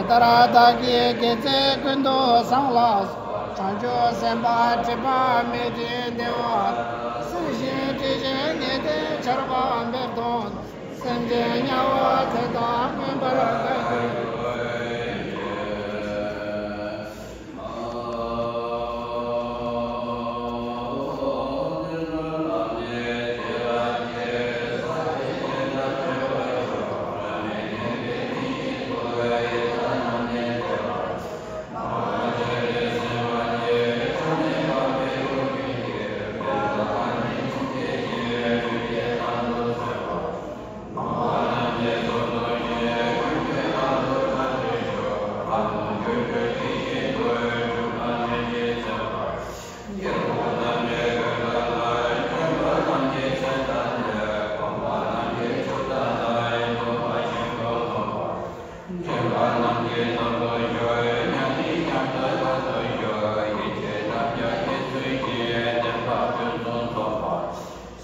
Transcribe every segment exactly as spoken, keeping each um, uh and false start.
ལྟར་བདག་གིས་དགེ་ཚུལ་ཀུན་ཏུ་བཟང་ལ། བྱང་ཆུབ་སེམས་དཔའ་སྒྲིབ་པ་མེད་ཅིང་བདེ་བ། སེམས་ཤིང་དྲི་ཞིང་ངེས་ཏེ་ཆར་པ་འབེབས་དང་། སེམས་ཅན་དམྱལ་བ་དེ་དག་མུན་པར་དགའ་འགྱུར།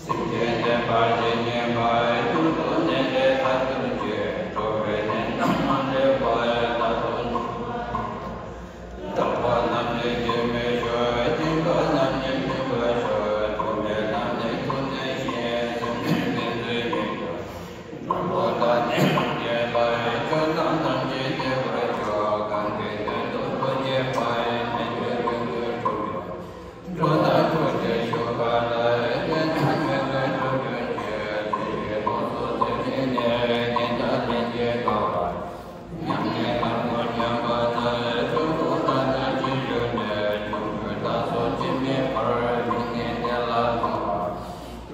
སེམས་ཅན་བདེན་པ་ཇི་སྙེད་པ། རྒྱུན་དུ་གནས་འབྲས་ཐར་གྱུར་ཅིག་འགྲོ་བའི་ནད་རྣམས་མ་འདྲེས་པར་རྟག་ཏུ་འཇོམས། སྐྲག་པ་རྣམས་ནི་རྒྱུན་མི་ཆད། སྙིང་ག་རྣམས་ནི་མི་འགུལ་ཤོག་འཇོམས་པའི་ལམ་ནི་ཐུགས་མཉེས་ཤིང་། སེམས་ནི་མི་འཛིན་ཉིད་དུ། འགྲོ་ལ་བདག་ནི་མ་སྐྱེས་པར། ཆོས་རྣམས་ཐམས་ཅད་བདེ་བར་ཤོག་གང་གི་དོན་དུ་ཐུགས་བསྐྱེད་པ། ནད་གདོན་ཀུན་ཏུ་འཇོམས་ཤོག་འགྲོ་དང་ཐུགས་རྗེས་ཞུགས་པ་ལ། ལས་རྣམས་ཀུན་ཏུ་འགྲུབ་གྱུར་ཅིག་དེ་ཡི་དངོས་སུ་ཐོན་ནས་ནི། ཉན་དང་ལེན་ཅིང་དགའ་བར་སྙམ་ནས། ལྷ་མོ་བརྙན་པ་དང་། ཆོས་སྐུ་ལྷ་རྣམས་ཇི་བཞུགས་ནས། ཕྱོགས་བཅུ་དག་སོགས་འཆི་མེད་པར། མི་མངོན་དེ་ལ་ལྷུང་བ།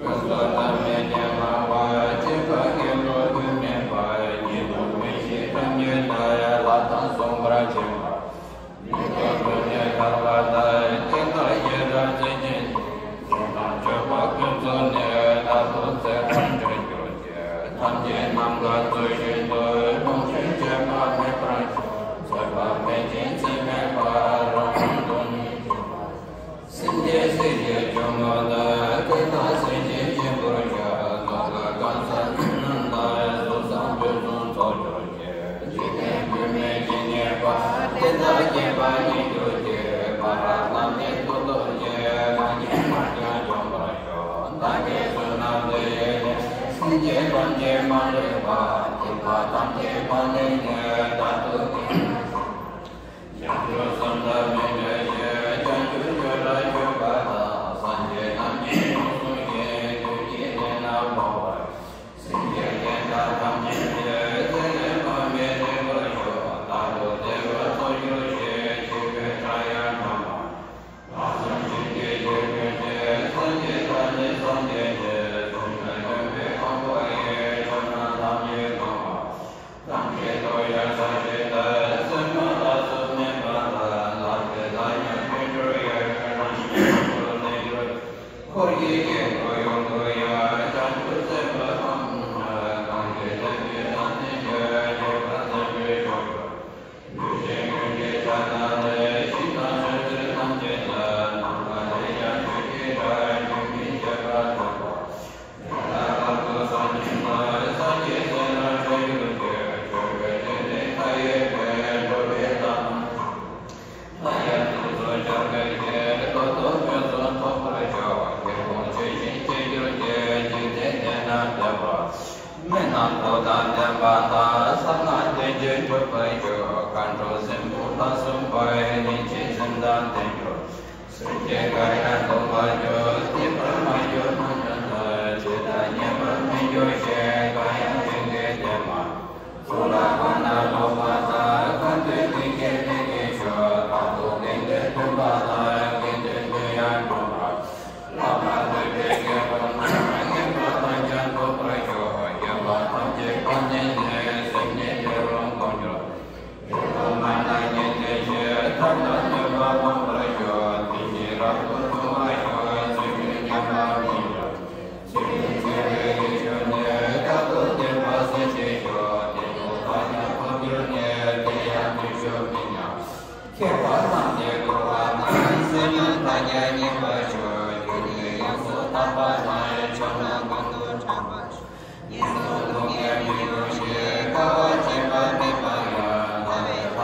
ཀུན་སོགས་ཐ་མལ་གྱི་སྣང་བ། འཆི་ཁ་སྐྱེ་འགྲོ་རྒྱུན་མེད་པར། སྐྱེ་འགྲོ་མི་ཤེས་ཐ་སྙད་ལྟར། ལྷ་དང་མཚུངས་པར་བྱེད་པ། མི་རྟག་ཐོག་ནས་ཐར་པ་དང་། དེ་དག་ཡི་རང་བཙན་ཅན་གྱི། ཆོས་དང་སྤྱོད་པ་ཀུན་རྫོགས་ནས། རྟག་ཏུ་ཚེ་རབས་འབྲལ་གྱུར་ཅིག་ཐམས་ཅད་ནམ་མཁའ་མཛོད་བཞིན་དུ། ལོངས་སྤྱོད་སྤྱད་པ་མེད་པར་ཤོག་ཚད་པ་མེད་ཅིང་ཚད་མེད་པ། རང་དབང་སྟོང་ཉིད་འབྱུང་བ། སེམས་ཅན་སྲིད་ཞིའི་འཇིགས་སྣང་དང་། དེ་དག་སེམས་ཅན་གཅིག་པུར་གྱུར། ནོར་ལུག་གང་ཟག་ཀུན་རྣམས་དང་། གཟུགས་བཟང་ཕུན་སུམ་ཚོགས་གྱུར་ཅིག་འཇིག་རྟེན་བུད་མེད་ཇི་སྙེད་པ། དེ་དག་སྐྱེ་བ་སྙེད་གྱུར་ཅིག་ཕ་རོལ་ནམ་མཁའི་མཐུ་སྟོབས་ཀྱིས། གང་གིས་མ་བསྐྱངས་འཇོམས་པར་ཤོག་བདག་གིས་བསོད་ནམས་འདི་ཡིས་ནི། སེམས་ཅན་ཐམས་ཅད་མ་ལུས་པ། སྡིག་པ་ཐམས་ཅད་མ་ནུས་ནས། རྟག་ཏུ་བྱང་ཆུབ་སེམས་དཔའ་མི་འབྲལ་ཞིང་། བྱང་ཆུབ་སྤྱོད་ལ་སྤྱོད་པ་དང་། སངས་རྒྱས་རྣམས་ཀྱིས་ཡོངས་བཟུང་ཞིང་། ཐུགས་ཀྱི་གནད་ན་མ་བབས་པར། སེམས་ཅན་བདེ་དག་ཐམས་ཅད་ཀྱི། ཚེ་ལས་མ་འདས་བདེ་བར་ཤོག་རྟག་ཏུ་བདེ་བ་ཐོབ་གྱུར་ཅིག་འཆི་བའི་ཁྲག་ཡང་དྲག་མ། ལྷག་བསམ་ཤིང་གི་རྒྱུད་ཀུན་གྱི། སངས་རྒྱས་དང་ནི་སངས་རྒྱས་ཀྱི། གསུང་ཆོས་སྟོན་པའི་དབང་པོ་ཡིས། ཕྱོགས་རྣམས་ཐམས་ཅད་གང་བ། ཐམས་ཅད་རྟོགས་པའི་ས་གཞི་ལྟར། གསོད་མ་ཐབས་སུ་མེད་པ་དང་། ལག་ལེན་ལ་ཡང་ཀུན་སྦྱོར་ཡོད། རང་གཞན་དབང་དུ་ལེན་གྱུར། འཁོར་གྱི་སྐྱེ་འགྲོ་ཡོངས་རྫོགས་ཡང་། བྱང་ཆུབ་སེམས་དཔའ་ཐམས་ཅད། གང་གིས་བསྟན་པའི་ལམ་ནི་ཡོད། སྤྱོད་པ་བརྟན་པོས་འཇོག་གྱུར། ལུས་ཅན་ཀུན་གྱི་ཕྱག་ན་ལས། ཞིང་དང་ཆོས་སྲིད་ཐམས་ཅད་ན། ནམ་མཁའ་ལས་ཀྱང་ཆོས་ཀྱི་སྒྲ། རྒྱུན་མི་འཆད་པར་ཐོས་པ། ཡང་དག་པར་དུ་སངས་རྒྱས་པ། སངས་རྒྱས་ཚེ་རབས་འཕྲོ་ཡུལ་ཅན། ཆོས་ཀུན་ལྡན་ནི་མཐའ་ཡས་པའི། འགྲོ་བའི་ལམ་སྣ་ཡང་དུས་སུ་སྐྱབས་མགོན་གྱིས། ད་ལྟ་ཕུན་སུམ་ཚོགས་པར་ཤོག་དགེ་སློང་ཆོས་བཞིན་སྐྱེ་གྱུར་ཅིག་འཇིག་རྟེན་དེ་ན་བདེ་བ། མི་རྣམས་ཐུགས་དང་ལྡན་པ་དང་། བསམ་ལ་དེ་བཞིན་འགྲུབ་པར་ཤོག་མཁའ་འགྲོ་སྲིན་པོ་ལ་སོགས་པ། ཉེས་ཆད་སེམས་དང་ལྡན་གྱུར། སེམས་ཅན་གང་ཡང་སྡུག་པར་གྱུར། སྡིག་པར་མ་གྱུར་སྣང་ཡང་དག་ཇི་ལྟར་ཉེས་པར་མི་འགྱུར་ཞིང་། གང་ཡང་བྱིན་གྱིས་བརླབས་མ། ཚོགས་ལ་དགའ་ན་ལོག་པ་དང་། གང་འདོད་བྱིན་གྱིས་བརླབ་ཀྱིས་ཤོག་དང་པོ་དེང་འདིར་སྟོན་པ་དང་། དགེ་འདུན་ཀུན་ཡང་འགྲུབ་པ། ལྷག་པར་འདོད་པའི་དགེ་སློང་རྣམས། ངན་པ་ཐམས་ཅད་འགྲུབ་པར་ཤོག་སྐྱོན་པ་ཐམས་ཅད་ཕམ་ནས་ནི། སེམས་ཉིད་བདེ་རུ་འགོད་གྱུར། དེ་ལྟར་མ་ན་ཉིད་དེ་བཞིན། ཐབས་དང་ནུས་པ་སྤངས་པར་ཤོག་དེ་བཞིན་རབ་ཏུ་འགྲོ་བར་ཤོག་ཚུལ་ཁྲིམས་ཉམས་པ་སྤོང་ཤོག་ཚུལ་ཁྲིམས་འཆལ་བའི་ཡིད་སྤྱོད་ནི། རྟག་ཏུ་བདེན་པ་གསལ་བྱེད་ཤོག་དེ་ནི་ཐབས་ཀྱང་ཐོབ་གྱུར་ནས། དེ་ཡང་དུས་གཅོད་མི་ཉམས། མཁས་པ་རྣམས་ཀྱིས་བསྐོར་བ་དང་། བསོད་སྙོམས་དང་ཡང་ཉེ་བར་ཤོག་རྒྱུ་ནི་ཡོངས་སུ་དག་པ་དང་། ཕྱོགས་རྣམས་ཀུན་ཏུ་འཁྱམས་པར་ཤོག་ཉེས་སུ་ལྷུང་ཡང་མི་ལྷུང་ཞིང་། དཀའ་བ་སྤྱད་པ་མེད་པ་ཡང་། དཀའ་བའི་ལྷ་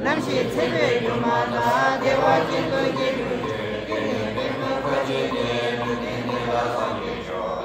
ནམ་ཞིག་ཚེ་འཕོས་སྒྱུ་མ་ལ། བདེ་བ་ཅན་དུ་སྐྱེ་གྱུར་ཅིག་དེ་ནས་བེམ་པོ་འཁོར་བཅས་ཏེ། འགྲོ་དོན་དེ་ལ་སངས་རྒྱས་ཤོག